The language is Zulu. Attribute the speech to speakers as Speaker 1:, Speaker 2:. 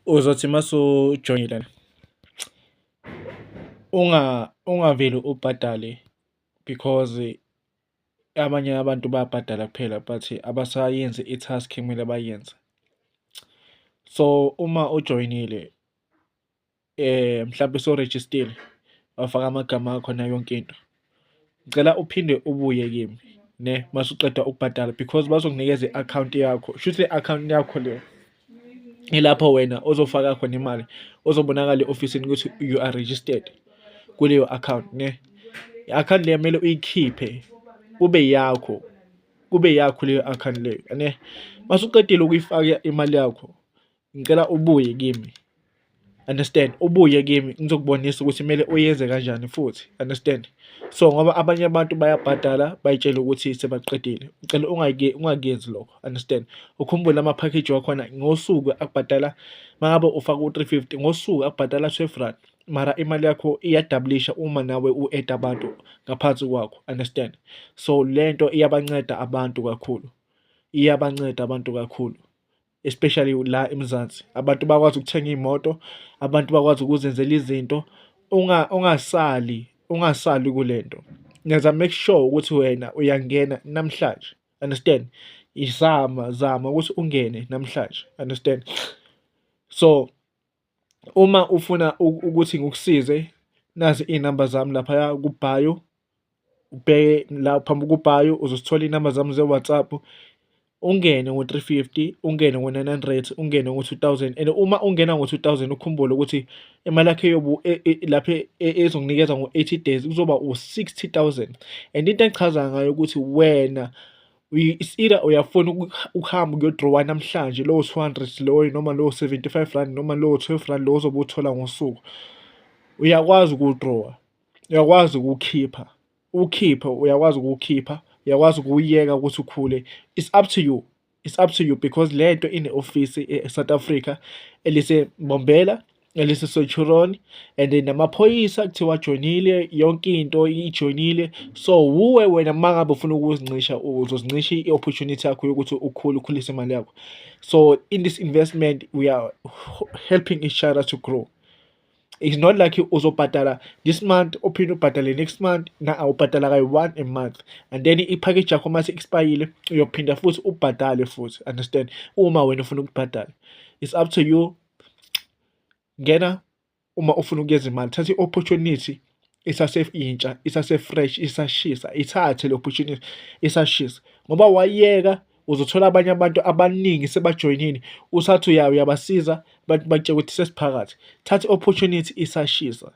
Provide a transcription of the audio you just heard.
Speaker 1: Uzothi masujoyinile ungaveli ubhadale because abanye abantu bayabhadala kuphela but abasayenzi i-task ekumele bayenze. So uma ujoyinile mhlampe sowurejistile, wafaka amagama akho nayo yonke into, ngicela uphinde ubuye kimi ne masuqeda ukubhadala because bazokunikeza i-akhawunti yakho. Shuthi le akhawunti yakho le ilapho wena ozofaka khona imali, ozobonakala e-ofisini ukuthi you are registered kuleyo akhawunti ne. I-akhawunti leyo kumele uyikhiphe kube yakho, kube yakho leyo akhawunti leyo ne. Masuqedile ukuyifaka imali yakho, ngicela ubuye kimi, understand, ubuye kimi ngizokubonisa ukuthi kumele uyenze kanjani futhi, understand. So ngoba abanye abantu bayabhadala bayitshele ukuthi sebaqedile, ngicela ungakuyenzi lokho, understand. Ukhumbule ama-package wakhona ngosuku akubhadala, uma ngabe ufaka u-350 ngosuku akubhadala R12, mara imali yakho iyadabulisha uma nawe u-add-a abantu ngaphansi kwakho, understand. So lento iyabanceda abantu kakhulu, iyabanceda abantu kakhulu, especially la eMzansi. Abantu bakwazi ukuthenga iy'moto, abantu bakwazi ukuzenzela izinto. Ungasali, ungasali kule nto. Ngenza make sure ukuthi wena uyangena namhlanje, understand. Zama, zama ukuthi ungene namhlanje, understand. So uma ufuna ukuthi ngikusize, nazi iy'namba zami laphaya ku-bio, ubheke la phambi ku-bio uzozithola iy'namba zami ze-WhatsApp. Ungene ngo-350, ungene ngo-900, ungene ngo-2000 and uma ungena ngo-2000 ukhumbule ukuthi imali yakho iyobe lapha ezokunikeza ngo-80 days kuzoba u-60,000. And into engichaza ngayo ukuthi wena it's either uyafuna ukuhamba ukuyo-draw-a namhlanje lowo 200 loyo noma lowo R75 noma lowo R12 lo ozobe uwuthola ngosuku, uyakwazi ukuwu-draw-a, uyakwazi ukuwukhipha, uwukhiphe, uyakwazi ukuwukhipha, uyakwazi ukuwuyeka ukuthi ukhule. It's up to you, it's up to you because lento ine-ofisi e-South Africa elise-Mbombela, elise-Centurion and namaphoyisa kuthiwa ajoyinile, yonke into ijoyinile. So wuwe wena uma ngabe ufuna ukuzincisha, uzozincisha i-opportunity yakho yokuthi ukhule, ukhulise imali yakho. So in this investment we are helping each other to grow. It's not like uzobhadala this month uphinde ubhadale next month, na ubhadala kayi-one a month and then i-package yakho mase expire-ile uyophinda futhi ubhadale futhi, understand, uma wena ufuna ukubhadala. It's up to you. Ngena uma ufuna ukuyenza imali, thatha i-opportunity isaseyintsha, isase-fresh, isashisa, ithathe le opportunity isashisa ngoba wayeka uzothola abanye abantu abaningi sebajoyinile, uthathe uyabasiza abantu bakutshela ukuthi sesiphakathi. Thatha i-opportunity isashisa.